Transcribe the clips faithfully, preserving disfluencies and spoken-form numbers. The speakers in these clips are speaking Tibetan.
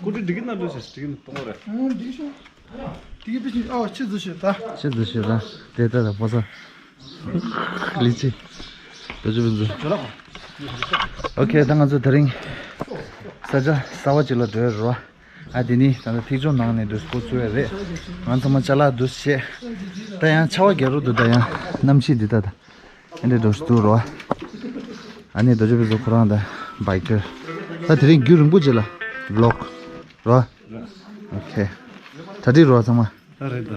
སྐུ་དྲིན་འགྲིག་གི་ན་འགྲོ་ཞེས་འགྲིག་གི་ན་གཏོང་བ་རེད། ཨང་འགྲིག་ཤོག་དེ་གི་པི་ཆི་ཨོ་ཆི་ཟུ་ཤོད་ད། ཆི་ཟུ་ཤོད་ད། དེ་ད་ད་ཕོ་ས། ལི་ཅི། ད་ཅི་བི་ཛུ། ཨོ་ཁེ་ད་ང་ཚོ་དེ་རིང་ས་ཆ་གསར་པ་ཅིག་ལ་འགྲོ་ཡ་རོ། ཨ་དེ་ནི་ད་ལྟ་ཐིག་ཆོ་ནང་ནས་འདུག་སྐོར་ཚུགས་ཡ་རེད། ང་ཚང་མ་ཅ་ལག་འདུག་བྱས། ད་ཡང་ཆར་པ་རྒྱག་རོགས་འདུག་ད་ཡང་གནམ་གཤིས་འདི་ད་ད། ཨ་འདྲས་འགྲོ་ཞིག་འདུག་རོ། ཨ་ནི་ད་ཅི་བི་ཛུ་ཁོ་རང་ད་བྷའི་ཀར། ད་དེ་རིང་རྒྱུན་རིང་པོ་ཅིག་ལ་ཝི་ལོག་རོ། ཨོ་ཁེ། གྲ་སྒྲིག་རོ་ཚང་མ། ད་རེད་ད།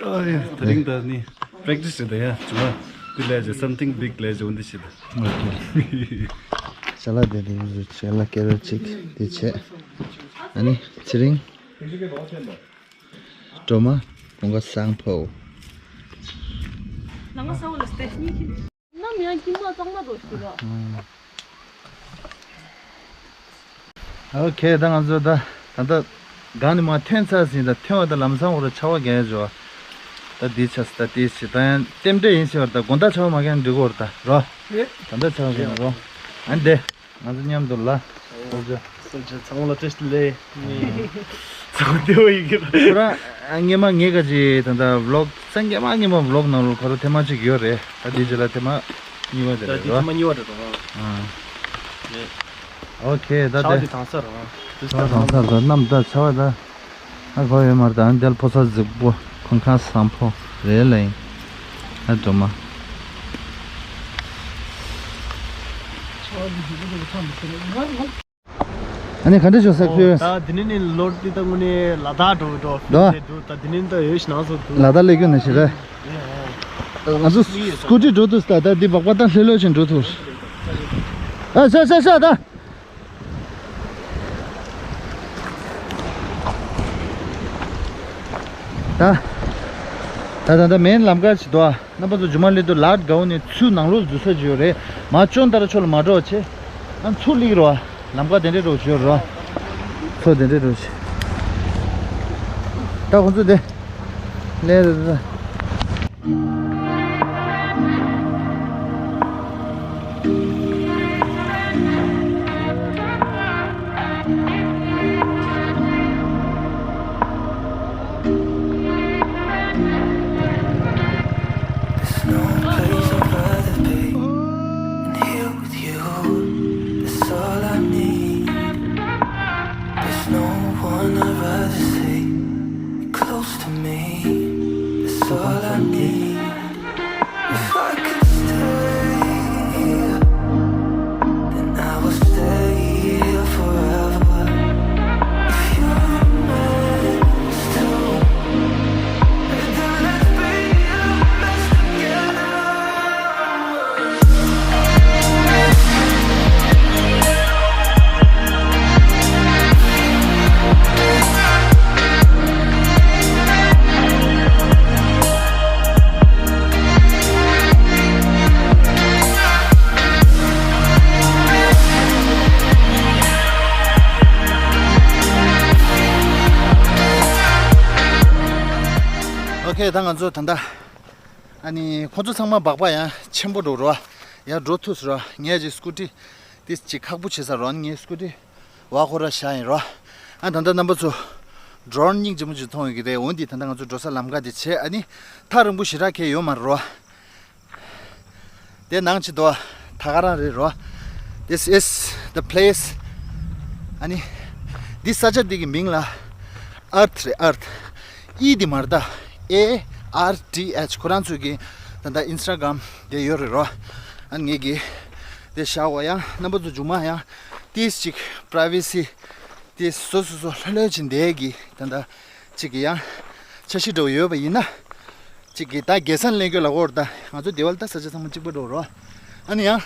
ཨ་ཡ་དེ་རིང་ད་ནི་པེག་ཊི་སི་རེད་ད་ཡ་ཇུ་མ། དེ་ལས་ཇེ་སམ་ཐིང་བིག་ལས་ཇེ་འོན་ཏེ་ཞིག་ད། ཨོ་ཁེ། ཅ་ལག་དེ་དེ་ཅ་ལག་ཀེ་རོ་ཅིག་དེ་བྱས། ཨ་ནི་ཚེ་རིང་། སྒྲོལ་མ། བུང་བ་སང་ཕོ། ནང་ས་འོག་ལ་སྟེ་གཉིས་ཀྱི། ནམ་ཡང་ཁྱིམ་པ་གཙང་མ་འགྲོ་ཞིག་རོ། ཨོ་ཁེ་ད་ང་ཚོ་ད་ད་ལྟ་གང་ནས་མར་ཐོན་ཚར་ཟིན་ད་ཐོན་བ་ད་ལམ་སང་འོ་ར་ཆར་པ་རྒྱག་ཡ་འཇོ། ད་འདི་ཆ་ས་ད་ཏིས་ཆི་ད་ཡང་རྟེན་འབྲེལ་ཡིན་ཟེར་བ་ད་དགོང་དག་ཆར་པ་མ་རྒྱག་ན་འགྲིག་གོ་ར་ད་རོ། ད་ལྟ་ཆར་པ་རྒྱག་ན་རོ། ཨ་འདི། ང་ཚོ་མཉམ་དུ་ལ། སོ་ཇ། སོ་ཇ་ཚང་མ་ལ་བཀྲ་ཤིས་བདེ་ལེགས། ཚང་མ་བདེ་བོ་ཡིན་གྱི་རེད། ཁོ་རང་སྔས་མ་ངས་ག་ཅི་ད་ལྟ་ཝི་ལོག་སྔས་མ་སྔས་མ་ཝི་ལོག་ནང་ལོ་ཁོ་རང་ཐེངས་མ་གཅིག་ཡོད་རེད། ད་དེ་རྗེས་ལ་ཐེངས་མ་གཉིས་པ་དེ་ད་རེད་དེ་རོ། ཐེངས་མ་གཉིས་པ་རེད་རོ། ཨ། རེད། ཨོ་ཁེ་ད་ཆར་དེ། དེ་དྭངས་ས་རོ། དེ་ཆར་དྭངས་ས་རོ་གནམ་ད་ཆར་པ་ད། ཨ་གོ་ཡོད་མ་རེད་ད་འདིར་ཕོ་ས་རྫིག་པོ་ཁོང་ཁང་སང་ཕོ་རེད་ལ་ཡིན། ཨ་སྒྲོལ་མ། ཆར་པ་དེ་རྫིག་པོ་རྫིག་པོ་ཐག་མི་ཆོད་རོ། ཨ་ནི་ག་འདྲ་བྱུང་ས་ཁྱོད། ད་དེ་ནས་ནི་ལོ་དེ་ད་དངོས་གནས་ལ་དྭགས་འགྲོ་འགྲོ་འགྲོ་ཕེབས་ཏེ་འདུག་ད་དེ་ནས་ད་ཡོད་ཤི་ནང་སོ་འདུག་ལ་དྭགས་སླེབས་རྒྱུ་ནི་ཞེ་དྲག་ང་ཚོ་སྐུ་ཊི་འགྲོ་དུས་ད་ད་འདི་སྦག་སྦག་ད་ལྷོད་ལྷོད་ཅིག་འགྲོ་ཐུབ། ཨ་ཤ་ཤ་ཤ་ད། ད་ད་ད་ད་མེན་ལམ་ཁ་ཅིག་འདུག་ཨ། རྣམ་པ་ཚོ་རྗེས་མ་སླེབས་དུས་ལ་དྭགས་ནས་ཚུར་ནང་ལོགས་འཛུལ་ས་ཅིག་ཡོད་རེད། མ་ཅོན་ཏ་ར་ཕྱོགས་ལ་མ་འགྲོ་བྱེད། ཨ་ཚུར་སླེབས་རོགས་ཨ། ལམ་ཁ་དེ་འདྲས་འགྲོ་བྱོས་རོགས་ཨ། ཚོ་དེ་འདྲས་འགྲོ་བྱེད། ད་ཁོང་ཚོ་དེ་ལས་རེད་ད། There's no place I'd rather be than here with you. That's all I need. There's no one I'd rather see close to me. That's all I need. If I could stay here, then I will stay here forever. If you're a mess too, then let's be a mess together. ཨོ་ཁེ། ད་ང་ཚོ་ད་ལྟ་ཨ་ནི་ཁོ་ཚོ་ཚང་མ་སྦག་སྦག་ཡང་ཆེན་པོ་འགྲོ་རོ། ཡར་འགྲོ་ཐུབ་སོང་རོ། ངས་ཅིག་སྐུ་ཊི་དེ་ཅིག་ཁག་པོ་བྱེད་ས་རོ། ཨ་ནི་ངའི་སྐུ་ཊི་བ་ཁོ་ར་བཞག་ཡིན་རོ། ཨ་ད་ལྟ་རྣམ་པ་ཚོ་ཌོ་རོན་སྙིང་རྗེ་མོ་ཅིག་མཐོང་ཡོད་ཀྱི་རེད། འོན་ཏེ་ད་ལྟ་ང་ཚོ་འགྲོ་ས་ལམ་ཁ་དེ་བྱས་ཨ་ནི་ཐག་རིང་པོ་ཞེ་དྲག་གས་ཡོད་མ་རེད་རོ། དེ་ནང་ཅི་དོ་ད་ག་རང་རེད་རོ། This is the place. ཨ་ནི་འདི་ས་ཆ་འདི་གི་མིང་ལ་ཨར་ཐི་རེད། ཨར་ཐི། ཨི་འདི་མ་རེད་ད། ཨེ་ཨར་ཐི་ཨེཆ། ཁོ་རང་ཚོ་གི་ད་ལྟ་ཨིན་སི་ཊ་གྷ་རམ་དེ་ཡོད་རེད་རོ། ཨ་ནི་ངས་གི་དེ་བཞག་པ་ཡང་རྣམ་པ་ཚོ་མཇུག་མ་ཡང་ཏིས་ཅིག་པ་རའི་ཝེ་སི་དེ་བཟོ་བཟོ་བཟོ་ལྷོད་ལྷོད་ཅིག་བསྡད་གི་ད་ལྟ་ཅིག་གི་ཡང་འཆར་གཞི་འདྲ་བོ་ཡོད་པ་ཡིན་ན། ཅིག་གི་ད་རྒྱལ་མཚན་ལེན་རྒྱུ་ལ་འོར་ད་ང་ཚོ་སྡེ་བ་ལ་ད་ས་ཆ་ཚང་མ་གཅིག་པ་འགྲོ་རོ། ཨ་ནི་ཡང་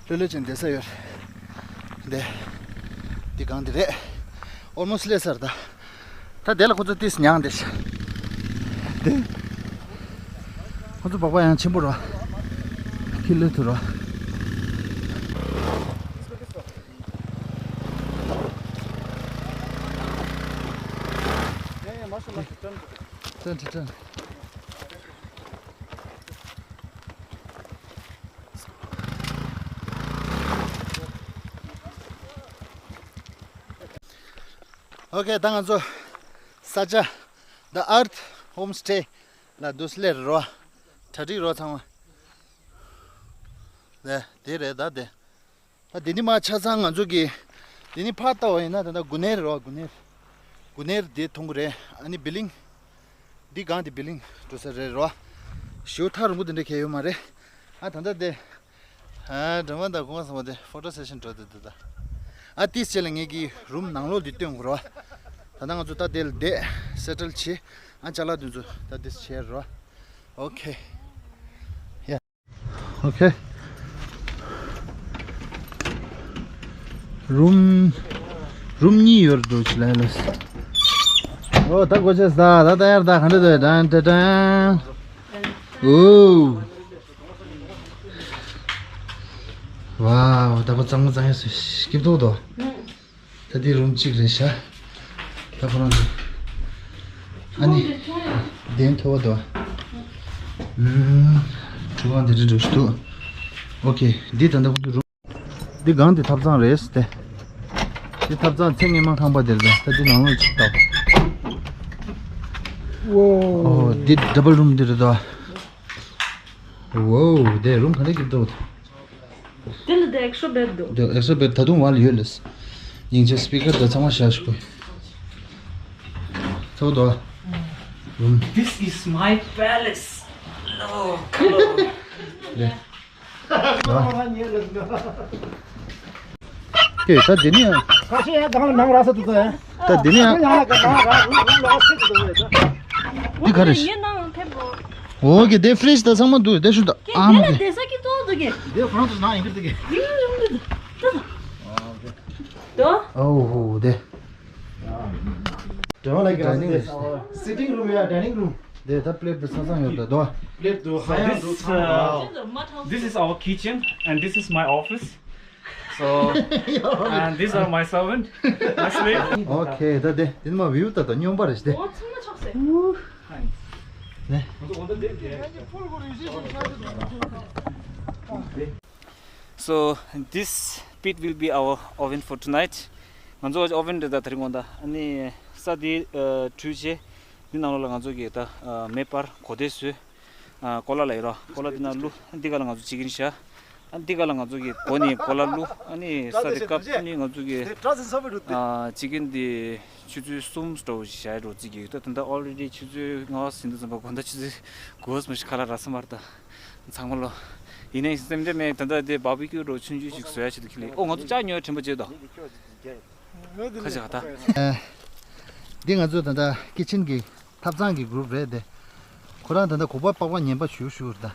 ལྷོད་ལྷོད་ཅིག་བསྡད་ས་ཡོད་རེད། འདི་འདི་གང་འདི་རེད། ཨོལ་མོ་སི་ཊི་སླེབས་ཚར་ད། ད་དེ་ལ་ཁོ་ཚོ་ཏིས་མྱངས་འདི་འདི་ཁོ་ཚོ་སྦག་སྦག་ཡང་ཆེན་པོ་རོ། ཁྱི་ལོས་ཐུ་རོ། ཏན་ཏན་ཏན། ཨོ་ཁེ། ད་ང་ཚོ་ས་ཆ་The Earth Homestay ལ་འདུག་སླེབས་རོ། གྲ་སྒྲིག་རོ་ཚང་མ། དེ་དེ་རེད་ད་དེ། ད་འདི་ནི་མ་ཆ་ཚང་ང་ཚོ་གི། འདི་ནི་ཕར་ལྟ་བ་ཡིན་ན་ད་ལྟ་དགུན་གནས་རེད་རོ། དགུན་གནས། དགུན་གནས་འདི་མཐོང་གི་རེད། ཨ་ནི་བི་ལིང་། འདི་སྒང་འདི་བི་ལིང་འགྲོ་ས་རེད་རོ། ཞེ་པོ་ཐག་རིང་པོ་དེ་འདྲ་གས་ཡོད་མ་རེད། ཨ་ད་ལྟ་དེ། ཨ་སྒྲོལ་མ་དང་སྐུ་ངོ་ཚང་མ་དེ་ཕོ་ཊོ་སེ་ཤན་འགྲོ་དེ་འདུག་ད། ཨ་ཏིས་བྱས་ལ་ངེད་ཀྱི་རུམ་ནང་ལོགས་འདི་སྟོན་དགོས་རོ། ད་ལྟ་ང་ཚོ་ད་དེ་ལ་བསྡད་སེ་ཊལ་བྱེད། ཨ་ཅ་ལག་དེ་ཚོ་ད་ཏིས་བྱས་རོ། ཨོ་ཁེ། ཡ། ཨོ་ཁེ། རུམ། རུམ་གཉིས་ཡོད་འགྲོ་ཆི་ལ་ལ། ཨོ་ད་གོ་ཆེ་ས་ད་ད་ཡར་ད་ག་འདྲ་འདུག་ཏན་ཏན་ཏན། ཨོ། ཝའོ་ད་པ་གཙང་མ་གཙང་ཡ་སུ་སྐྱིབ་ཏོག་ཏོ། ད་འདི་རུམ་གཅིག་རེད་ཤག་ད་ཁོ་རང་ཚོ། ཨ་ནི། གདན་མཐོ་བ་དོ། ཨུམ། ཁྲུས་ཁང་འདི་འདྲ་འགྲོ་ཞིག་འདུག་ཨོ་ཁེ། འདི་ད་ལྟ་ཁོ་ཚོ་རུམ། འདི་སྒང་འདི་ཐབ་ཚང་རེད་ཟེར་ཏེ། འདི་ཐབ་ཚང་ཚེ་སྔོན་མ་ཁང་པ་འདིར་ད་ད་འདི་ནང་ལོགས་ཅིག་ལྟ། ཨོ་འདི་ཌབ་བལ་རུམ་འདི་རེད་དོ། ཝོ་འདི་རུམ་ག་འདྲ་སྐྱིད་འདུག་དེ་ལ་དེ་ཨེག་སི་ཊ་བེཌ་འདུག་དེ་ཨེག་སི་ཊ་བེཌ་ད་དུང་བ་ལ་ཡོད་ལེ། སྙིང་རྗེ་སི་པི་ཀར་དང་ཚང་མ་བཞག་ཞུ་གི། ཚོགས་དོ། རུམ། This is my palace. Oh, come on. རེད། ཀྱེ་ད་འདི་ནི་ཡང་། ཁ་ཤས་ཡང་དང་ནང་ར་ས་དུ་ད་ཡང་། ད་འདི་ནི་ཡང་། ཡང་ལ་ག་ནང་ར་རུ་རུ་ལ་ཆེ་དུ་ད་ཡང་། འདི་ག་རེ་ཞིག་ངའི་ནང་ཕེབས་དགོས། འོ་གི་དེ་ཕི་རིཇ་ད་ཚང་མ་འདུག་དེ་ཤུ་ད་ཀྱེ་ཨམ་དེ་ལ་གི་དེ་ས་ཀྱི་ཏོག་འདུག་གི་དེ་ཁོ་རང་ཚོ་ནང་ཡིན་གི་འདུག་གི་དེ་ཡིན་རུང་འདུག་ད་ད། ཨོ་ཧོ་དེ། Don't like dining room. Sitting room, yeah, dining room. དེ་ད་པི་ལེཊ་དེ་ས་ཚང་ཡོད་ད་དོ། Plate དུ་ཧ་ཡང་འདུག་ཚང་མ། This is our kitchen and this is my office. So, and these are my servant. Ashley. ཨོ་ཁེ། ད་དེ་དེ་ནི་མ་བིའུ་ད་ད་སྨྱོན་པ་རེད་ཤི་དེ། འོ་ཚང་མ་ཆགས་སེ། ནས། So this pit will be our oven for tonight. ང་ཚོ་ཨོ་ཝན་རེད་ད་དེ་རིང་དགོང་དག་ཨ་ནི་ས་དེ་བྲུས་བྱས། འདི་ནང་ལོགས་ལ་ང་ཚོ་གི་ད་མེ་འབར་གོ་དེ་བཟོས། ཀོ་ལ་ལ་ཡོད་རོ། ཀོ་ལ་འདི་ནང་བླུགས། འདི་ག་ལ་ང་ཚོ་ཅི་ཀིན་བཞག་ཨ་འདི་ག་ལ་ང་ཚོ་གི་མགོ་ནས་ཀོ་ལ་བླུགས། ཨ་ནི་ས་དེ་བཀབ། ཨ་ནི་ང་ཚོ་གི་ཅི་ཀིན་འདི་ཆུ་ཚོད་གསུམ་འདྲ་བོ་ཞིག་བཞག་ཡ་འགྲོ་རྩིས་ཀྱི་ཡོད། ད་ད་ལྟ་ཨོ་རེ་ཌི་ཆུ་ཚོད་ལྔ་པ་ཟིན་དུས་ཙམ་པ་དགོང་དག་ཆུ་ཚོད་དགུ་པ་ཙམ་ཞིག་ཁ་ལག་རག་ས་མ་རེད་ད། ཚང་མ་ལོ། ཡིན་ནའི་སེམས་ཁྲལ་མེད། ད་ལྟ་དེ་བར་བི་ཀིའུ་འདྲ་བོ་ཆུང་ཆུང་ཞིག་བཟོ་ཡ་ཆེད་དུ་ཁྱེར་ལེ། ཨོ་ང་ཚོ་ལྕགས་ཉོ་ཡ་དྲན་པ་བརྗེད་དོ། ཁ་ཆེ་ག་ད། འདི་ང་ཚོ་ད་ལྟ་ཀི་ཆེན་གི་ཐབ་ཚང་གི་གུ་རུབ་རེད་དེ། ཁོ་རང་ད་ལྟ་གོ་པ་པགས་པ་ངན་པ་ཞུ་ཞུ་རེད་ད།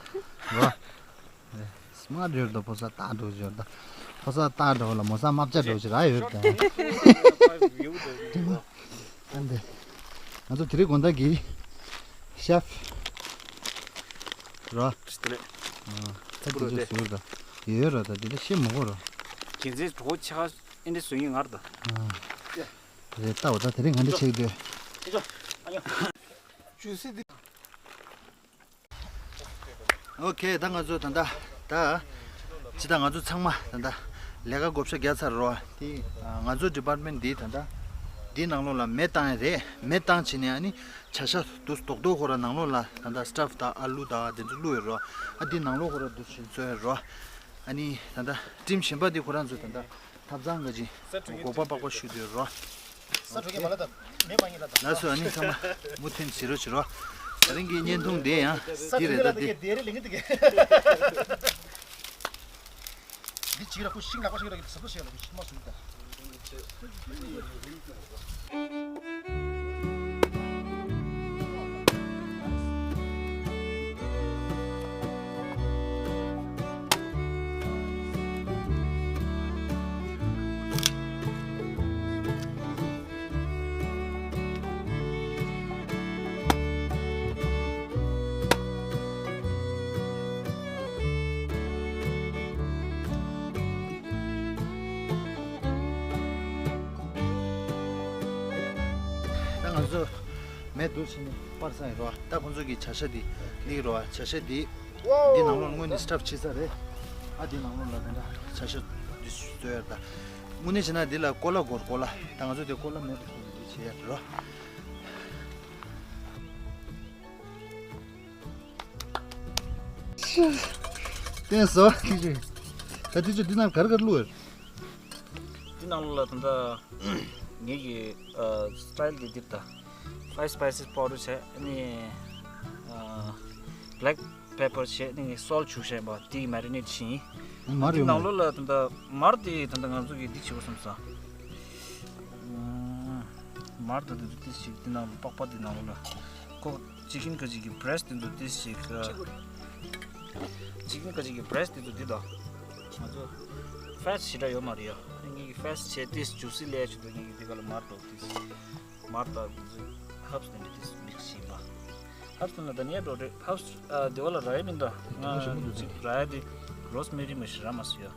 རོ། སི་མ་ཊི་ཡོད་ད། ཕོ་ས་ཏག་འགྲོ་ཞོར་ད། ཕོ་ས་ཏག་འགྲོ་ལ་མོ་ས་དམར་ཆ་འགྲོ་ཞིག་ར་ཡོད་ད། ཨ་འདི། ང་ཚོ་དེ་རིང་དགོང་དག་གི་ཤེཕ་རོ། ཨ་ད་དེ་ཚོ་ཟུར་ད་ཡོད་ར། ད་དེ་ད་ཤེས་མོ་གོ་རོ། རྒྱལ་མཚན་གྲོགས་ཆེ་ཁ་ཨེ་འདྲ་བཟོ་ངེས་ངར་ད། ཨ་རེད་ད། འོ་ད་དེ་རིང་ང་འདི་ཆེག་དུས། ཨོ་ཁེ། ད་ང་ཚོ་ད་ལྟ་ད་ཇི་ལྟར་ང་ཚོ་ཚང་མ་ད་ལྟ་ལས་ཀ་བགོ་བཤའ་བརྒྱབ་ཚར་རོ། དེ་ང་ཚོ་ཌི་པཱར་ཊི་མེན་ཊི་འདི་ད་ལྟ་འདིའི་ནང་ལོགས་ལ་མེ་བཏང་ཡ་རེད། མེ་བཏང་བྱས་ནས་ཨ་ནི་བྱ་ཤ་དུ་རྡོག་རྡོག་ཁོ་ར་ནང་ལོགས་ལ་ད་ལྟ་སི་ཊབ་དང་ཨ་ལུ་དང་དེ་ཚོ་བླུགས་ཡོད་རོ། ཨ་འདི་ནང་ལོགས་ཁོ་ར་འདུ་བྱེད་བཟོས་ཡོད་རོ། ཨ་ནི་ད་ལྟ་ཊིམ་གཞན་པ་འདི་ཁོ་རང་ཚོ་ད་ལྟ་ཐབ་ཚང་ག་ཅིག་སྒོག་པ་པགས་པ་བཤུ་འདོད་རོ། ལགས་སོ། ཨ་ནི་ཚང་མ་མུ་མཐུད་བྱེད་རོགས་བྱེད་རོགས། ད་རིང་གི་བརྙན་ཐུང་འདི་ཡང་འདི་རེད་ད་འདི། འདི་ཅིག་ར་ཁུ་ཤིང་ནག་པ་ཤིག་ར་གི་ཟབ་པོ་ཞིག་ལ་ཤིང་མ་སུ་ད། ད་ང་ཚོ་མེ་དུར་ཕྱིན་ནས་པར་ས་ཡིན་རོ། ད་ཁོང་ཚོ་གི་བྱ་ཤ་འདི་ལིག་རོ། བྱ་ཤ་འདི་འདི་ནང་ལོགས་དངོས་ནས་སི་ཊབ་ཕྱི་ས་རེད། ཨ་འདི་ནང་ལོགས་ལ་དེ་འདྲ་བྱ་ཤ་འདི་བཟོས་ཡོད་ད། དངོས་གནས་བྱས་ན་འདི་ལ་ཀོ་ལ་སྒོར་ཀོ་ལ། ད་ང་ཚོ་དེ་ཀོ་ལ་མེད་པ་སོང་འདི་ བྱས་རོ། བསྟན་སོ། ཐིག་ཆུ། ད་ཐིག་ཆུ་འདི་ནང་ག་རེ་ག་རེ་བླུགས་ཡོད། འདི་ནང་ལོགས་ལ་ད་ལྟ་ངེད་ཀྱི་ཨ་སི་ཊའིལ་འདི་འདིར་ད་five spices powder བྱས། ཨ་ནི་ཨ་black pepper བྱས། ཨ་ནི་salt བྱུགས་བྱས་པ་དེ་marinate བྱས་ཡིན། མར་འདི་ཡོད་ནང་མ་ལོགས་ལ་ད་ལྟ་མར་དེ་ད་ལྟ་ང་ཚོ་གི་འདི་བྱེད་དགོས་བསམ་སོང་། ཨ་མར་ད་དེ་ཚོ་ཏིས་ཞིག་འདི་ནང་ལོགས་པགས་པ་འདི་ནང་ལོགས་ལ་ཁོ་chicken ཀ་ཅིག་གི་breast དེ་ཚོ་ཏིས་ཞིག་ཨ་chicken ཀ་ཅིག་གི་breast དེ་ཚོ་འདི་དང་། ང་ཚོ་fats ཞེ་དྲག་ཡོད་མ་རེད་ཡ། ངེད་ཀྱི་fats བྱས་ཏིས་juicy ལས་ཆེད་དུ་ངེད་ཀྱི་འདི་ག་ལ་མར་འགྲོ་ཏིས། མར་དང་འདི་ཚོ་herbs དེ་འདྲ་ཏིས་mix བྱས་པ། herbs དེ་ལ་ད་ནས་འགྲོ་རེད། herbs ཨ་འདི་བ་ལ་རག་ཡ་མིན་ད། ང་ཅིག་རག་ཡ་དེ་rosemary མ་ཤི་ར་མ་སི་ཡ།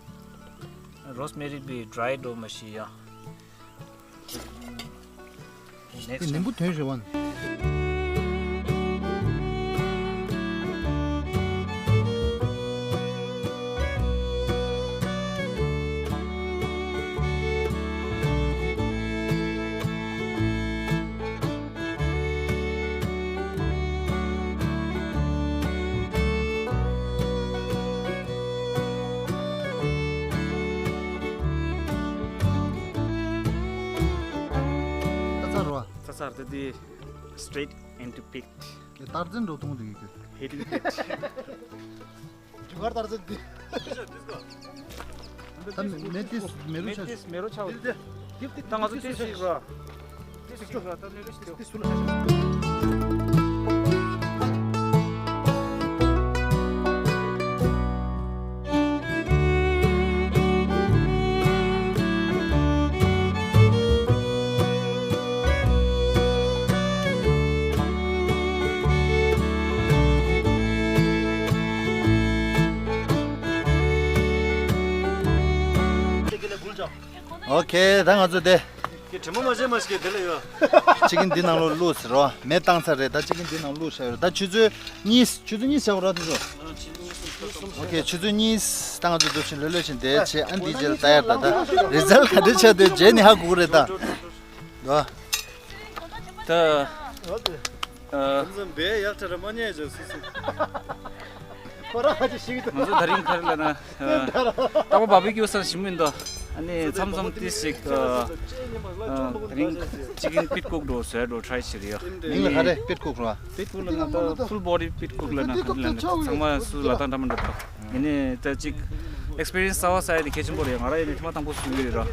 rosemary བི་dry འགྲོ་མ་ཤི་ཡ། next ནིམ་བུ་time ཐོན་ཞེས་པ། ཚ་ཚ་རོ། ཚ་ཚ་རེད་དེ། Straight into pit. རྟགས་ཅན་འགྲོ་གཏོང་དུ་ཡོད་གི། Hitting pit. རྒྱུ་སྐར་ལྟར་ཚེ་འདི། ད་མེ་ཏིས་མེ་རུ་ཆ། མེ་ཏིས་མེ་རུ་ཆ། ད་ང་ཚོ་ཏིས་ཤིག་ར། ཏིས་ཤིག་ར། ད་ནི་ཏིས་ཤིག་ར། ཨོ་ཁེ། ད་ང་ཚོ་དེ་ཀྱི་དྲི་མ་མ་བྱེད་མ་ཞིག་དེ་ལ་ཡོད། ཅི་ཀིན་འདི་ནང་ལོགས་བླུགས་ཟེར་རོ། མེ་བཏང་ཚར་རེད། ད་ཅི་ཀིན་འདི་ནང་བླུགས་བཞག་ཡོད་རེད། ད་ཆུ་ཚོད་གཉིས། ཆུ་ཚོད་གཉིས་བྱ་བ་རོ་དེ་ཚོ། ཨོ་ཁེ། ཆུ་ཚོད་གཉིས་ད་ང་ཚོ་འཛུལ་ཞིང་ལོས་ལོས་བཞིན་དེ་བྱས། ཨ་འདི་རྗེས་ལ་ད་ཡར་ད་ད་རི་ཛལ་ག་འདྲ་ཆགས་འདུག་རྗེས་ནས་ཧ་གོ་གི་རེད་ད། ད། ཨ། ཁོ་ཚོ་འབའ་ཡག་ཆ་ར་མ་ཉེས་བྱ་སུ་སུ། ཁོ་རང་ཧ་ཅི་ཞིག་ང་ཚོ་ད་རིང་ག་རེ་ལབ་ན། ཨ། སྟག་པོ་བྷར་བི་ཀིའུ་ས་ཞིམ་མིན་འདུག་ཨ་ནི་མཚམས་མཚམས་ཏིས་ཤིག་ཨ། ཨ། ད་རིང་ཅི་ཀིན་པིད་ཀུག་འགྲོ་བཟོས་འགྲོ་try བྱེད་རེད་ཡ། མིང་ལ་ག་རེ། པིད་ཀུག་རོ། པིད་ཀུག་ལབ་ན་ད་full body པིད་ཀུག་ལབ་ན་ག་རེ་ལབ་ན་ཚང་མ་སུ་ལབ་སྟངས་འདྲ་མི་འདྲ་འདུག་ཡིན་ནའི་ད་ཅིག་experience གསར་པ་ཟ་ཡ་དེ་གལ་ཆེན་པོ་རེད། ང་རང་ཡིན་ནའི་ཐེངས་མ་དང་པོ་ཟ་གི་ཡོད་ར།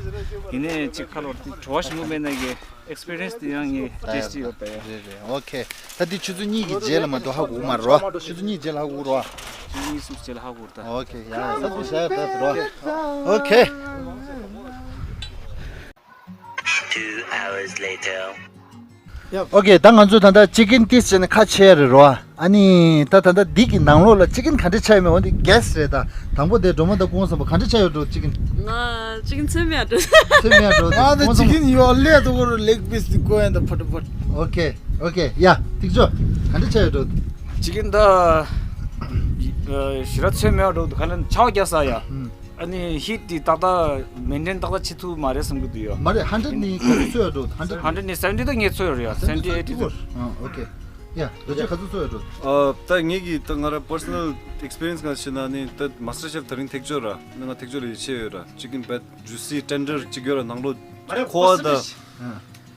ཡིན་ནའི་ཅིག་ཁ་ལོ་བྲོ་བ་ཞིམ་པོ་མེད་ན་གི། experience དེ་ཡང་ངས་ཏེས་ཊི་ཡོད་པས། རེད་རེད། ཨོ་ཁེ། ད་འདི་ཆུ་ཚོད་གཉིས་ཀྱི་རྗེས་ལ་མ་གཏོགས་ཧ་གོ་མ་རེད་རོ། ཆུ་ཚོད་གཉིས་རྗེས་ལ་ཧ་གོ་རོ། ཆུ་ཚོད་གཉིས་གསུམ་རྗེས་ལ་ཧ་གོ་རེད་ད། ཨོ་ཁེ། ཡ་ཡ། ས་ཚོད་བཞག་ད་རོ། ཨོ་ཁེ། Two hours later. ཨོ་ཁེ། ད་ང་ཚོ་ད་ལྟ་ཅི་ཀིན་ཏིས་བྱས་ནས་ཁ་ཕྱེ་ཡ་རེད་རོ། ཨ་ནི་ད་ད་ལྟ་འདི་གི་ནང་ལོགས་ལ་ཅི་ཀིན་ག་འདྲ་ཆགས་ཡོད་མེད་འོ་འདི་གེ་སི་རེད་ད། དང་པོ་དེ་སྒྲོལ་མ་དང་ཀུན་བཟང་པོ་ག་འདྲ་ཆགས་ཡོད་འགྲོ་ཅི་ཀིན། ང་ཅི་ཀིན་ཚོད་མེད་འགྲོ། ཚོད་མེད་འགྲོ། ང་ད་ཅི་ཀིན་ཡོད་ལས་དོ་གོ་རོ། ལེག་པིས་དེ་གོ་ཡན་ད་ཕོ་ཏོ་ཕོ་ཏོ། ཨོ་ཁེ། ཨོ་ཁེ། ཡ་ཐིག་ཆོ། ག་འདྲ་ཆགས་ཡོད་འགྲོ། ཅི་ཀིན་ད་ཞེ་དྲག་ཚོད་མེད་འགྲོ། ག་ལ་ཆའོ་རྒྱག་ས་ཡ། ཨ་ནི་ཧིཊ་འདི་ཏག་ཏག་མེན་ཊེན་ཏག་ཏག་བྱེད་ཐུབ་མ་རེད་བསམ་གྱི་འདུག་ཡོད། མ་རེད། ཧན་ཌེ་རེཌ་ནི་ག་ཚོད་ཚོད་ཡོད་འགྲོ། ཧན་ཌེ་རེཌ། ཧན་ཌེ་རེཌ་ནི་སེ་ཝེན་ཊི་ད་ངས་ཚོད་ཡོད་རེད་ཡ། སེ་ཝེན་ཊི་ཨེ་ཊི་ཚོད། ཨ་ཨོ་ཁེ། ཡ་རྡོ་རྗེ་ག་ཚོད་ཚོད་ཡོད་འགྲོ། ཨ་ད་ངེད་ཀྱི་ད་ང་རང་པར་སོ་ནལ་ཨེག་སི་པི་རི་ཡན་སི་ང་བྱས་ན་ནི་ད་མ་སི་ཊར་ཤེཕ་ད་རིང་ཐེག་མཆོག་ར་ནི་ང་ཐེག་མཆོག་ལ་ཡིད་ཆེས་ཡོད་ར། ཅི་ཀིན་བད་ཇུ་སི་ཊེན་ཌར་ཅིག་ཡོད་ར། ནང་ལོགས་ཁོ་བ་ད།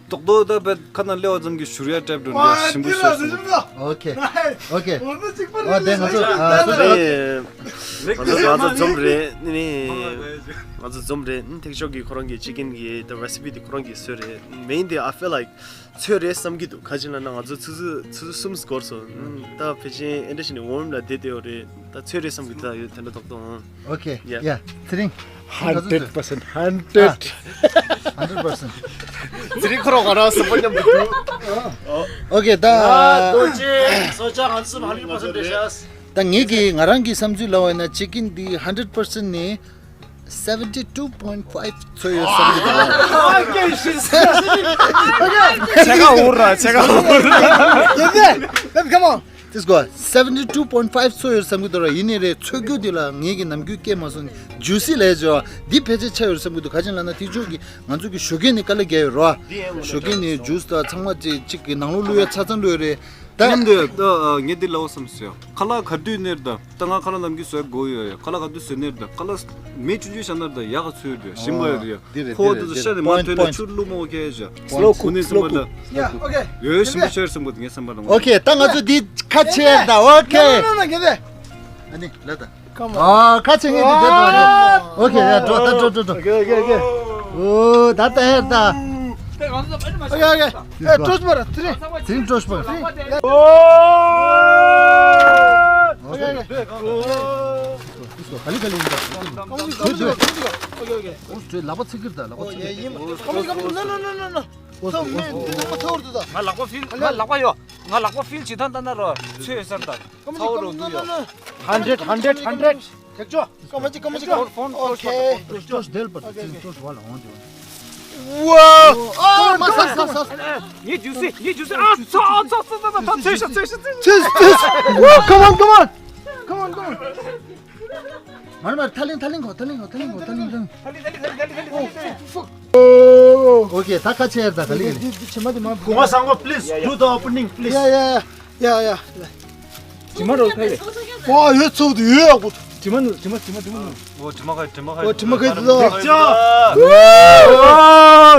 ཏོག་ཏོག་ད་བད་ཁ་ནང་སླེབས་པ་ཙམ་གྱིས་བཞུར་ཡ་ཊེབ་འགྲོ་ནས་ཞིམ་པོ་ཤོར་སོང་། ཨོ་ཁེ། ཨོ་ཁེ། ཨོ་དེ་ང་ཚོ་ཨ་ང་ཚོ་ང་ཚོ་འཛོམས་རེད་ནི། ང་ཚོ་འཛོམས་རེད་ནི། ཐེག་མཆོག་གིས་ཁོ་རང་གི་ཅི་ཀིན་གི་ད་རེ་སི་པི་དེ་ཁོ་རང་གིས་བཟོས་རེད། མེན་དེ་I feel like ཚོད་རེད་བསམ་གྱི་འདུག་ག་ཅི་ལབ་ན་ང་ཚོ་ཆུ་ཚོད་ཆུ་ཚོད་གསུམ་འགོར་སོང་། ད་ཕལ་ཆེར་ཨེ་འདྲ་ཞིག་ནས་ཝོམ་ལ་བསྡད་བསྡད་ཡོད་རེད། ད་ཚོད་རེད་བསམ་གྱི་འདུག་ཡོད་དེ་འདྲ་ཏོག་ཏོག་ཨང་། ཨོ་ཁེ། ཡ། ཡ་ཚེ་རིང་། Hundred percent, hundred. Hundred percent. ཚེ་རིང་ཁོ་རང་ང་རང་སུ་པོ་མཉམ་དུ་འདུག་ཨོ་ཁེ། ད་ཨ་རྡོ་རྗེ་སོ་ཅག་ང་ཚོ་ཧ་ལི་པར་སེན་ཊི་རེད་ཤག་ད་ངེད་ཀྱིས་ང་རང་གི་བསམ་ཚུལ་ལབ་པ་ཡིན་ན་ཅི་ཀིན་འདི་hundred percent ནི་seventy two point five ཚོད་ཡོད་བསམ་གྱི་འདུག་ཨ་ཀེ་ཤི་ཆེ་ག་འུར་ར་ཆེ་ག་འུར་ར། Come on. Let's go. Seventy two point five ཚོ་ཡོད་བསམ་གི་འདུག་ར། ཡིན་ནི་རེད། ཚོད་རྒྱུ་དེ་ལ་ངེད་ཀྱི་ནམ་རྒྱུན་སྐད་མ་སོང་། ཇུ་སི་ལས་བྱོ། འདི་ཕལ་ཆེར་ཆ་ཡོད་བསམ་གི་འདུག་ག་ཅན་ལ་ན་དེ་ཕྱོགས་ཀྱི་ང་ཚོ་གི་ཞོགས་ཀས་ནི་དཀའ་ལས་རྒྱག་ཡོད་ར། ཞོགས་ཀས་ནི་ཇུ་སི་དང་ཚང་མ་ཅིག་ཅིག་གི་ནང་ལོགས་བླུག་ཡ་ཆ་ཚང་བླུག་ཡོད་རེད། ད་མཉམ་དུ་ད་ངས་འདི་ལའོ་བསམ་སོང་། ཁ་ལག་ག་དུས་ནེར་ད་ད་ང་ཁ་ལག་ནམ་རྒྱུན་བཟོས་དགོས་ཡོད་ཡ། ཁ་ལག་ག་དུས་བཟོས་ནེར་ད་ཁ་ལག་མེ་ཆུང་ཆུང་བཞག་ནར་ད་ཡག་ག་ཚོད་ཡོད་ཡ། ཞིམ་པ་ཡོད་ཡ། འདི་རེད། ཁོ་འདི་རེད། དུ་འདི་ཤ་རེད། ནི་མ་Point, ཐོན་ན་point. ཆུ་བླུག་མོ་ཁེ་ཡ། Slow cook, ཁོ་ནི་ཚོ་slow མ་ད་cook. Yeah, okay. ཡོད་ཡོད། ཞིམ་པོ་ཤར་སོང་གི་འདུག་ངས་བསམ་པ་དང་། ཨོ་ཁེ། ད་ང་ཚོ་འདི་ཁ་ཕྱེ་ད། ཨོ་ཁེ། No, no, no, no, get there. ཨ་ནི་ལ་ད། Come on. ཨ་ཁ་ཕྱེ་ངེས་འདི་དེ་དོ་རེད། ཨོ་ཁེ། ཡ་འགྲོ་ད། འགྲོ་འགྲོ་འགྲོ། Okay, okay, okay. ཨོ་ད་ད་ཧེ་ད། Okay, okay. ཨེ་སྤྲོ་པར་ཚིག་ཚིག་སྤྲོ་པར། Okay, okay. ག་ལི་ག་ལི་ཡིན་ད། Okay, okay. ཨོ་ལག་པ་ཚིག་གིར་ད། ལག་པ་ཚིག་གིར། No, no, no, no, no. ཚོ་མེ་འདི་ཚང་མ་ཚོར་དུ་ད། ང་ལག་པ་ཕིལ། ང་ལག་པ་ཡོ། ང་ལག་པ་ཕིལ་བྱེད་ཐང་ལྟ་ན་རོ་ཚོད་ཡོད་སར་ད། ཚ་བོ་རོ་དུ་ཡོ། Hundred, hundred, hundred. ཐེག་ཆོ། ཀ་མ་ཅི་ཀ་མ་ཅི་ཀ། Okay. ཀྲོས་ཀྲོས་དེལ་པར་ཅིང་ཀྲོས་བ་ལ་འོང་དེ། Wow. Oh, come on, come on, come on. ངའི་ཇུ་སི། ངའི་ཇུ་སི། ཨ་ཚ་ཨ་ཚ་ཚ་ཚ་ཚ། ཚོད་ཤ་ཚོད་ཤ་ཚོད་ཤ། Wow, come on, come on. Come on, come on. མར་མར་ཐ་ལིང་ཐ་ལིང་གོ། ཐ་ལིང་གོ། ཐ་ལིང་གོ། ཐ་ལིང་ཐ་ལིང་། Oh, fuck. Okay, ད་ཁ་ཆེར་ད་ག་ལི་ག་ལི། འདི་འདི་ཕྱི་མ་འདི་མ། གུང་མ་བཟང་པོ། Please do the opening, please. Yeah, yeah, yeah. Yeah, yeah. དྲི་མ་རོ་ཁ་ཡེ། ཨོ་ཡོད་ཚོགས་དུ་ཡོད་ཡག་པོ། དྲི་མ་ནུ། དྲི་མ་དྲི་མ་དྲི་མ་ནུ། ཨོ་དྲི་མ་ཁ་དྲི་མ་ཁ། ཨོ་དྲི་མ་ཁ་ཡེ་དུ་ལོ། ཨོ་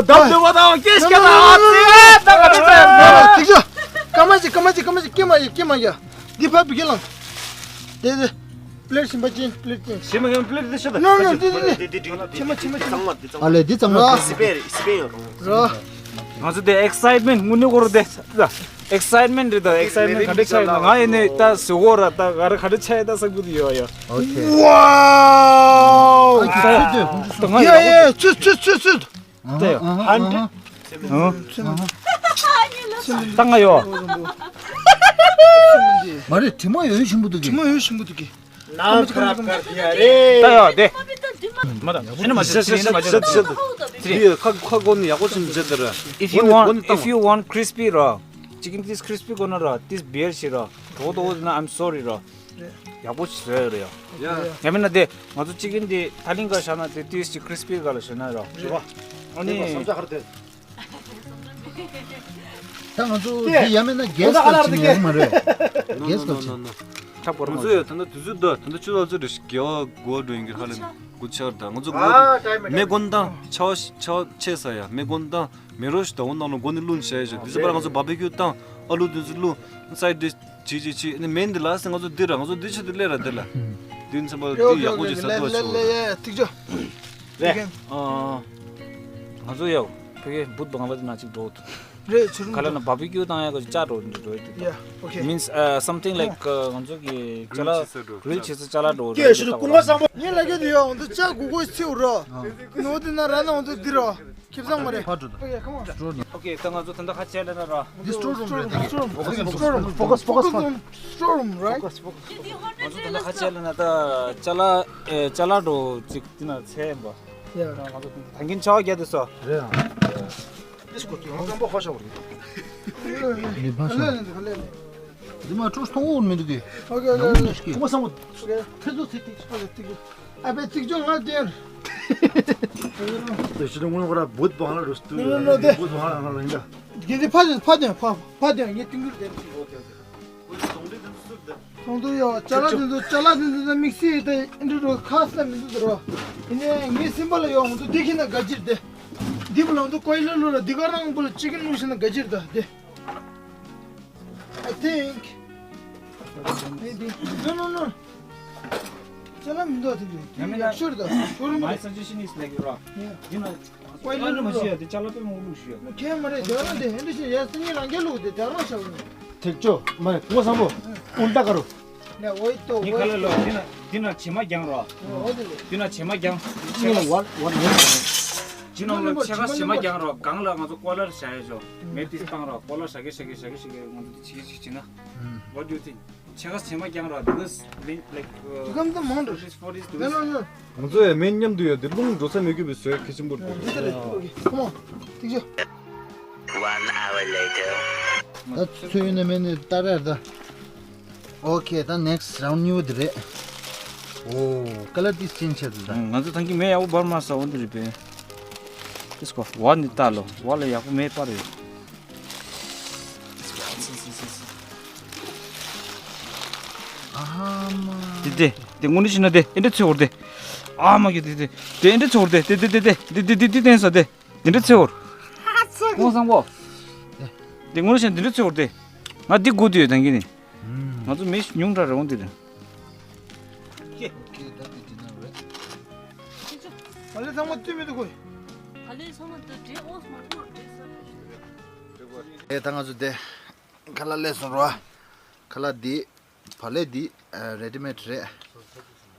དམ་དུ་བ་དང་སྐད་ཤ་དང་ཨ་ཙི་ཨ་ཙི་ཨ་ཙི། ཐིག་ཤ། ཀ་མ་ཅི་ཀ་མ་ཅི་ཀ་མ་ཅི་ཀེ་མ་ཡེ་ཀེ་མ་ཡེ། འདི་ཕ་བི་གེ་ལང་། དེ་དེ། པླེ་ཊི་ཞིམ་པ་ཅན། པླེ་ཊི་ཅན། ཞིམ་པ་ཡང་པླེ་ཊི་དེ་ཤ་ད། No, no, འདི་འདི་འདི། འདི་འདི་འདི། ཆེ་མ་ཆེ་མ་ཆེ་མ། ཨ་ལེ་འདི་ཚང་མ། སི་པེ་རེད། སི་པེ་ཡོད་རོ། ང་ཚོ་དེ་ཨེག་སའིཊ་མེན་ཊི་དངོས་གནས་སྐོར་དེ། ཨེག་སའིཊ་མེན་ཊི་རེད་ད། ཨེག་སའིཊ་མེན་ཊི་ག་འདྲ་ཆགས་ཡོད་ན། ང་ཡིན་ནས་ད་ཟུག་གོ་ར་ད་ག་རེ་ག་འདྲ་ཆགས་ཡོད་ད་ས་ཁུལ་དུ་ཡོད་ཡོད། ཨོ་ཁེ། Wow. ད་ང་ཡ་ཡ་ཡ་ཚུད་ཚུད་ཚུད་ཚུད། ད་ཡོད། ཧན་ཌེ་ཌི། ད་ང་ཡོད། མ་རེད། དྲི་མ་ཡོད་ཞིམ་པོ་འདུག་གི། དྲི་མ་ཡོད་ཞིམ་པོ་འདུག་གི། ནང་ཁ་ར་ཁ་ར་ཡ་རེད། ད་ཡོད་དེ། མ་ད་ཨེ་ན་མ་ཤད་ཤད་ཤད་ཤད་ཤད། དེ་ཁ་ཁ་གོ་ནི་ཡག་པོ་ཞིམ་བྱེད་དེ་ར། If you want, if you want crispy ར། Chicken this crispy གོ་ན་ར། This beer ཞིག་ར། དོ་དོ་ན་I'm sorry ར། ཡག་པོ་ཞིག་བཟོས་ཡོད་རེད་ཡ། ཡ། ཡང་མིན་ན་དེ་ང་ཚོ་ཅི་ཀིན་དེ་ཐ་ལིང་ག་བཞག་ན་དེ་ཏིས་ཅིག་ཁྲིས་པི་ག་ལ་བཞག་ན་ར། རེད་པ། ཨ་ནི། བསམ་ཚུལ་ག་རེ་དེ། ད་ང་ཚོ་དེ་ཡང་མིན་ན་གེ་སི་ག་ཅིག་ཡོད་མ་རེད། གེ་སི་ག་ཅིག་ཁྱབ་པར་མ་ང་ཚོ་ཡ་ད་ལྟ་དུས་ཚོད་འདི་ད་ལྟ་ཆུ་ཚོད་ལ་ཚོད་རེ་ཞིག་དགེ་བ་དགོས་འགྲོ་ཡིན་གྱི་ཧ་ལམ་དགུ་ཆར་ད་ང་ཚོ་ཨ་ཊའིམ་མེ་མེད་གོན་དང་ཆ་བ་ཆ་བ་ཆེ་ས་ཡ་མེ་གོན་དང་། མེ་རོ་ཞིག་དང་འོ་ནང་ལོ་མགོ་ནས་བླུགས་བྱས་ཤག་དེ་ཚོ་པར་ང་ཚོ་བྷར་བི་ཁྱུ་བཏང་། ཨ་ལུ་དེ་ཚོ་བླུགས། སའི་ཌི་ཌིཤ་བྱེད་བྱེད་བྱེད། ཨ་ནི་མེན་དེ་ལ་སེ་ང་ཚོ་འདི་ར་ང་ཚོ་འདི་ཆེད་དུ་སླེབས་ར་འདི་ལ། དེ་ཚོ་པར་འདི་ཡག་པོ་ཅིག་ཟ་ཐུབ་ཆོག་ར། ཐིག་ཆོ། རེད། ཨ། ང་ཚོ་ཡོ། ཕ་གི་བུད་བང་ལ་དེ་ན་ཅིག་འགྲོ་འདུག་རེད་ཚུར་ག་ལ་ན་བྷར་བི་ཁྱུ་བཏང་ཡ་ག་ཅིག་ཅ་འགྲོ་འདི་འགྲོ་ཡ་འདུག Yeah, okay. Means, uh, something like, uh, ང་ཚོ་གི་ཅ་ལག་གྷི་རིལ་བྱེད་ས་ཅ་ལག་འགྲོ་རེད། ཀྱེ་ཤུ་རུ་ཀུང་པ་བཟང་པོ། ངས་ལ་གེ་དུ་ཡོ་འདི་ཅ་གུ་གོ་ཚིའུ་རོ། ནོ་དེ་ན་ར་ན་འོ་འདི་འདི་རོ། ཁེ་བཟང་མ་རེད། ཕར་འགྲོ་ད། Okay, come on. ཨོ་ཁེ། ད་ང་ཚོ་ད་ལྟ་ཁ་ཕྱེ་ལེ་ན་ར། འདི་སི་ཊོར་རུམ་རེད་ད། Focus, focus, focus, focus, focus. Store room, right? Focus, focus. ང་ཚོ་ད་ལྟ་ཁ་ཕྱེ་ལེ་ན་ད་ཅ་ལག་ཨེ་ཅ་ལག་འགྲོ་ཅིག་དེ་ན་ཚེ་ཡིན་པ། Yeah. ད་ང་ཚོ་ད་གིན་ཆ་བ་རྒྱག་དུས་སོ། རེད་ཨ། འདི་སྐོར་དུ་ང་ཙམ་པོ་ཧོ་ཤ་བ་རེད། ལེ་ལེ་ལེ་ལེ། འདི་མ་ཀྲོས་མཐོང་འོར་མི་འདུག་གི། Okay, okay, okay. ཁོ་མ་སང་བོ། Okay. ཐེ་ཚོ་ཚེ་ཏིག་ཅིག་ཨ་ལེ་ཏིག་ཅིག་ཨ་པའི་ཏིག་ཅོ་ང་དེར། དེ་ཕྱི་དྲོ་ངོ་ཁོ་ར་བུད་བང་ལ་རུ་སྟུ། No, no, no, དེ། བུད་བང་ལ་ང་ལ་ཡིན་ད། དེ་དེ་ཕ་དེ་ཕ་དེ་ཕ་ཕ་དེ་ངས་ཏིང་ཀུར་དེ། Okay, okay. ཁོང་ཚོ་ཡོ་ཅ་ལག་དེ་ཚོ་ཅ་ལག་དེ་ཚོ་དམིགས་བསལ་དེ་ཨིན་དྲི་རོ་ཁ་ས་མི་འདུག་དེ་རོ། ཡིན་ནའི་ངའི་སེམས་པ་ལ་ཡོ་ང་ཚོ་དེ་ཁྱེད་ན་དགའ་ཅིར་དེ། འདི་བུ་ལ་ང་ཚོ་ཀོ་ཡི་ལ་ལུ་ར་འདི་ག་རང་བུ་ལ་ཅི་ཀིན་ལུག་ཤི་ན་དགའ་ཅིར་ད་དེ། I think. Maybe. No, no, no. ཅ་ལག་མི་འདུག་དེ་རེད། ཡང་མིན་ན་ཡག་ཤོས་རེད་ད། ཤོ་རུམ་My རེད། Suggestion is like ར། Yeah. ཡིན་ན་ཀོ་ཡི་ལ་ལུ་ར་དེ་ཅ་ལག་དཔེ་མང་པོ་ལུག་ཤི་ཡོད། ཁྱད་མ་རེད་དེ་རང་དེ་ཧེ་འདྲ་ཞིག་ཡ་སེ་ཉི་རང་རྒྱལ་ལུག་དེ་དེ་རང་ཤ་བོ། ཐེག་ཆོ་མ་རེད་ཀོ་བཟང་པོ། ཨུལ་ཏ་ཀ་རོ། ནས་འོ་ཡི་ཏོ་འོ་ཡི་ཏོ། འདི་ན་འདི་ན་བྱེ་མ་རྒྱང་རོ། འོ་དེ་ལས། འདི་ན་བྱེ་མ་རྒྱང་། ཅི་ན་ཝར་ཝར་ཝར། ཅི་ན་ལ་ཆེ་ཁ་བྱེ་མ་རྒྱང་རོ་གང་ལ་ང་ཚོ་ཀོ་ལར་བྱ་ཡ་ཆོ། མེ་ཏིས་བཏང་རོ་ཀོ་ལར་བྱ་གི་བྱ་གི་བྱ་གི་བྱ་གི་ང་ཚོ་འདི་བྱེ་གི་བྱེ་གི་བྱེ་ན། What do you think? ཆེ་ཁ་བྱེ་མ་རྒྱང་རོ་this like དུ་གམ་དུ་མང་འགྲོ། This for this ན་ན་ན། ང་ཚོ་ཡ་མེ་མཉམ་དུ་ཡོད་དེ་རླུང་འགྲོ་ས་མེད་གི་བའི་བཟོས་ཁེ་ཆེན་པོ་འདུག་འདི་ལྟར་རེད། ཨོ་ཁེ། ཁོ་མོ། ཐིག་ཆོ། One hour later. ད་ཚོད་ཡིན་ན་མེད་ནི་ཏ་ར་ད། ཨོ་ཁེ། ད་ནེག་སི་རའུན་ཌི་ནིའུ་དེ་རེད། ཨོ། ཀ་ལར་དེ་ཅན་ཆེ་དུ་ད། ང་ཚོ་ཐང་གི་མེ་ཡག་པོ་འབར་མ་ས་འོན་དུ་རེད་པས། དེ་སྐོ་བ་ནི་ལྟ་ལོ། བ་ལ་ཡག་པོ་མེ་སྤར་ཡོད། ཨ་མ། དེ་དེ་དེ་དངོས་གནས་ཤི་ན་དེ་ཨེ་འདྲ་ཚོད་འོར་དེ། ཨ་མ་གི་དེ་དེ་དེ་ཨེ་འདྲ་ཚོད་འོར་དེ་དེ་དེ་དེ་དེ་དེ་དེ་དེ་དེ་ས་དེ། འདི་འདྲ་ཚེ་འོར། ཧ་ཚེ་གི། ཀོང་བཟང་པོ། འདི་ངོ་ཤེས་འདི་འདྲ་ཚེ་འོར་ཏེ། ང་འདི་དགོས་དུས་དང་གི་ནི། ང་ཚོ་མི་ཉུང་དྲགས་རེད་འོང་དེ་རེད། ཨོ་ཁེ། ད་འདི་འདི་ན་རེད། ད་ལས་ཚང་མ་བཏུས་མི་འདུག་གོ། ད་ལས་ཚང་མ་བཏུས་འདྲེ་ཨོ་མང་པོ་འདྲེ་ས། ཨེ་ད་ང་ཚོ་དེ། ཁ་ལག་སླེབས་སོང་རོ། ཁ་ལག་འདི། བག་ལེབ་འདི། རེ་ཌི་མེད་རེད།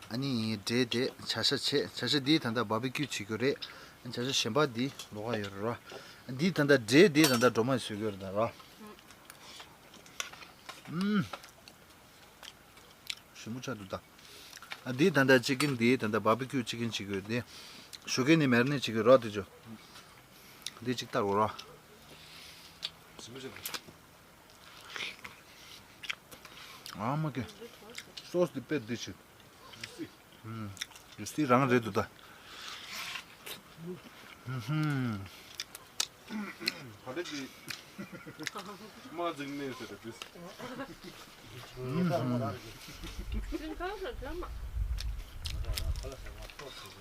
ཨ་ནི་འབྲས་དེ་བྱ་ཤ་བྱས། བྱ་ཤ་འདི་ད་ལྟ་བར་བི་ཀིའུ་བྱེད་རྒྱུ་རེད། བྱ་ཤ་གཞན་པ་འདི་ལོགས་ཀ་ཡོད་རེད་རོ། འདི་ད་ལྟ་འབྲས་འདི་ད་ལྟ་སྒྲོལ་མ་བཟོ་རྒྱུ་རེད་ད་རོ། ཨུམ། ཞིམ་པོ་ཆགས་འདུག་ད། ཨ་འདི་ད་ལྟ་ཅི་ཀིན་འདི་ད་ལྟ་བར་བི་ཀིའུ་ཅི་ཀིན་བྱེད་དགོས་འདི། ཞོགས་ཀས་ནི་མེ་རི་ནེ་ཊི་བྱེད་དགོས་རོ་དེ་ཚོ། འདི་གཅིག་ལྟ་རོགས་རོ། ཞིམ་པོ་ཆགས་འདུག་ཨ་མ་ཀེ། སོ་སི་འདི་དཔེ་འདི་ཆེ། ཨུམ། ཇུ་སི་རང་རེད་འདུག་ད། ཧུམ་ཧུམ། ད་ལྟ་གི་དམག་འཛིང་གནས་ཟེར་ཏེ་དུས། ཧུམ་ཧུམ།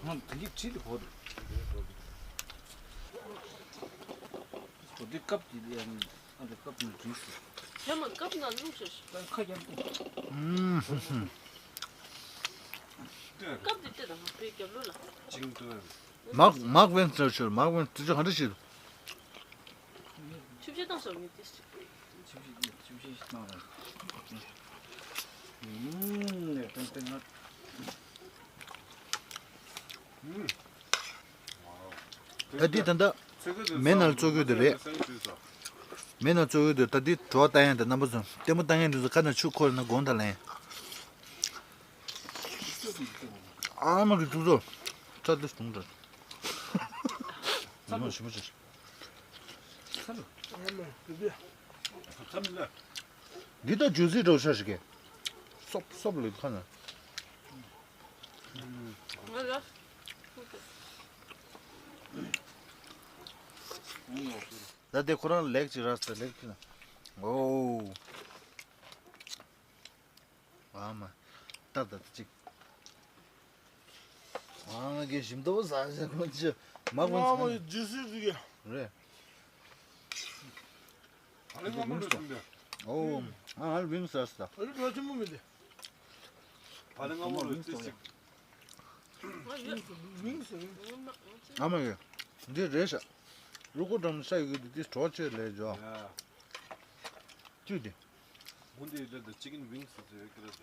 ང་ད་གི་ཁྲིད་དེ་གོ་འདུག་གོ་འདི་སྐབས་ཀྱི་ལས་ཨ་ནི་སྐབས་ནས་བྲིས་སོ། ཁྱེད་མ་སྐབས་ན་ལུག་ཤ་ཤ། ཁ་རྒྱབ་སྟེ། ཧུམ་ཧུམ། སྐབས་འདི་ལྟ་དང་པའི་རྒྱབ་ལོགས་ལ། ཅིང་ཏུའུ། མག་མག་ཝེན་ཏྲ་ཤོར། མག་ཝེན་ཏྲ་ཤོར་ག་འདྲ་ཞིག་ཆུ་བཞི་བཏང་སོང་ངས་དེ། ཆུ་བཞི་ཆུ་བཞི་བཏང་ར། ཨུམ་ནས་ཏན་ཏན་ང་། ཨུམ། ད་འདི་ད་ལྟ་མེ་ནང་བཙོ་གི་ཡོད་དེ་རེད། མེ་ནང་བཙོ་གི་ཡོད་དེ་ད་འདི་བྲོ་བ་བཏང་ཡས་དེ་རྣམ་པ་ཚོ་ལྟད་མོ་བཏང་ཡས་འདི་ཚོ་ཁ་ནང་ཆུ་འཁོར་ན་དགོངས་དག་ལན། ཨ་མ་གི་ཐུག་ཚོ། ཁྲ་ལི་སུང་འདྲ། ཨ་མ་ཞིམ་པོ་ཆེ། འདི་ད་ཇུ་སི་འདྲ་བོ་ཤ་ཞིག་གི། སོབ་སོབ་ལི་ཁ་ན། ད་དེ་ཁོ་རང་ལེགས་ཅིག་རག་ས་ལེགས་ཅིག་ན། ཨོ། ཨ་མ། ཏག་ཏག་ཅིག་ཨ་ང་གི་ཞིམ་ཏོག་ཟ་ཟ་ཁོ་ཅི་མ་ཁོ་ང་མ་ཚང་ཇུ་སི་ཟིག་རེད། ཨ་ལེ་ང་མ་འགྲོ་ཟིན་པས། ཨོ། ཨ་ང་ལ་བིང་ཟ་ཟ། ཨ་ལེ་བ་ཆེན་པོ་མི་འདི། ཨ་ལེ་ང་མ་འགྲོ་ཟིན་པས། ཨ་མ་གི་འདི་རེད་ཤག་རུ་ཀོ་འགྲམ་ཤ་ཡོད་གི་འདི་གྲོགས་ཆོད་ལས་འཇོག་ཅུ་དེ། དགུན་དེ་ལ་ད་ཅི་ཀིན་ཝིང་སི་ཟེར་གི་རེད་ད།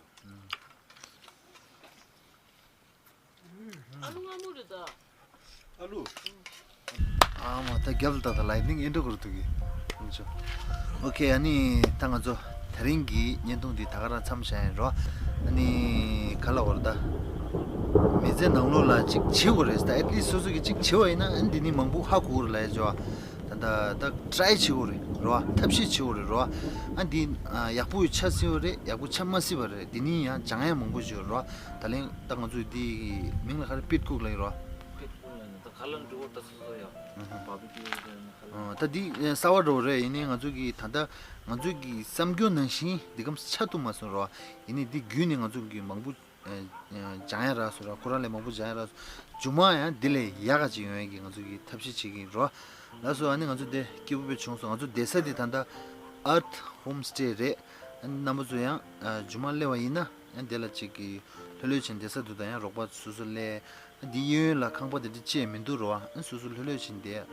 ཨ་ལུ་སྔ་མོ་རེད་ད། ཨ་ལུ། ཨ་མ་ད་རྒྱབ་ལ་ད་ད་ལའི་ནིང་ཨེ་འགྲོ་གི་རེད་འདུག་གི། ཨོ་ཁེ། ཨ་ནི་ད་ང་ཚོ་དེ་རིང་གི་བརྙན་ཐུང་འདི་ད་ག་རང་མཚམས་བཞག་ཡིན་རོ། ཨ་ནི་ག་ལ་བར་ད། མི་ཚེ་ནང་ལོགས་ལ་ཅིག་བྱེད་དགོས་རེད་ད། ཨེ་ཊི་ལིསི་སོ་སོ་གི་ཅིག་བྱེད་པ་ཡིན་ན་ཨ་ནི་འདི་ནི་མང་པོ་ཧ་གོ་གི་རེད་ལ་ཡ་ཇོ། ད་ད་ད་ཊ་རའི་བྱེད་དགོས་རེད་རོ། ཐབས་ཤེས་བྱེད་དགོས་རེད་རོ། ཨ་འདི་ཡག་པོ་ཆགས་སྲིད་པ་རེད། ཡག་པོ་ཆགས་མ་སྲིད་པ་རེད། འདི་ནི་ཡང་སྦྱང་ཡ་མང་པོ་ཞིག་ཡོད་རོ། ད་ལན་ད་ང་ཚོས་འདི་མིང་ལ་ག་རེ་པིཊ་ཀུག་ལབ་ཡིན་རོ། པིཊ་ཀུག་ལབ་ཡིན་ད་ག་ལ་འགྲོ་བ་ད་སོ་སོ་ཡ། ཨ་ཧ། བ་བི་ཀིའུ་ལབ་ཡིན་ན་ག་ལ། ཨ་ད་འདི་གསར་བ་འགྲོ་རེད། ཡིན་ནའི་ང་ཚོ་གི་ད་ལྟ་ང་ཚོ་གི་བསམ་རྒྱུ་ནང་བཞིན་འདི་གམ་ཆགས་ཐུབ་མ་སོང་རོ། ཡིན་ནའི་འདི་བརྒྱུད་ནས་ང་ཚོ་གི་མང་པོ་སྦྱང་ཡ་རག་སོང་རོ། ཁོ་རང་ལས་མང་པོ་སྦྱང་ཡ་རག་སོང་། མཇུག་མ་ཡང་འདི་ལས་ཡག་ག་ཅིག་ཡོང་ཡ་གི་ང་ཚོ་གི་ཐབས་ཤེས་བྱེད་ཀྱི་ཡིན་རོ། ལགས་སོ། ཨ་ནི་ང་ཚོ་འདི་སྐྱིད་པོ་དཔེ་བྱུང་སོང་། ང་ཚོ་བསྡད་ས་འདི་ད་ལྟ་ཨར་ཐི་ཧོམ་སི་ཊེ་རེད། ཨ་ནི་རྣམ་པ་ཚོ་ཡང་ཨ་མཇུག་མ་སླེབས་པ་ཡིན་ན་ཡང་དེ་ལ་ཅིག་གི་ལྷོད་ལྷོད་བྱས་བསྡད་ས་འདུག་ད་ཡང་རོགས་པ་སོ་སོ་སླེབས། ཨ་འདི་གཡས་གཡོན་ལ་ཁང་པ་དེ་འདྲ་ཅིག་མི་འདུག་རོ། ཨ་སོ་སོ་ལྷོད་ལྷོད་བྱས་བསྡད།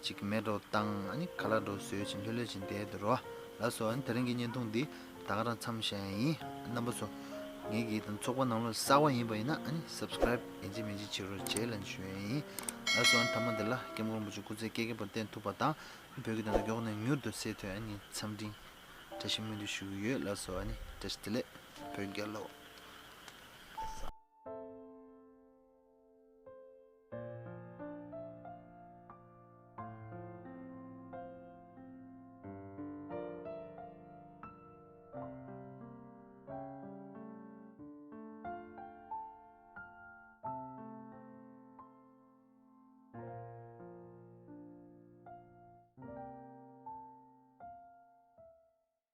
ཅིག་མེ་འདྲ་བོ་བཏང་། ཨ་ནི་ཁ་ལག་འདྲ་བོ་བཟོས་བྱས་ལྷོད་ལྷོད་བྱས་བསྡད་འདུག་རོ། ལགས་སོ། ཨ་ནི་དེ་རིང་གི་བརྙན་ཐུང་འདི་ད་ག་རང་མཚམས་བཞག་ཡིན། རྣམ་པ་ཚོ་ངེད་ཀྱི་ཚོགས་པ་ནང་ལོགས་གསར་པ་ཡིན་པ་ཡིན་ན་ཨ་ནི་སབ་སི་ཀ་རའིབ་ཡིན་གཅིག་མིན་གཅིག་བྱེད་རོགས་བྱེད་ལབ་ཞུ་ཡ་ཡིན། ལགས་སོ། ཨ་ནི་མཐའ་མ་འདི་ལ་སྐྱབས་མགོན་རིན་པོ་ཆེ་སྐུ་ཚེ་བསྐལ་བརྒྱའི་བར་བརྟན་ཐུབ་པ་དང་བོད་ཀྱི་དོན་དག་མགྱོགས་ནས་མྱུར་དུ་སེལ་ཐུབ། ཨ་ནི་འཚམས་འདྲི་བཀྲ་ཤིས་སྨོན་འདུན་ཞུ་གི་ཡོད། ལགས་སོ། ཨ་ནི་བཀྲ་ཤིས་བདེ་ལེགས། བོད་རྒྱལ་ལོ།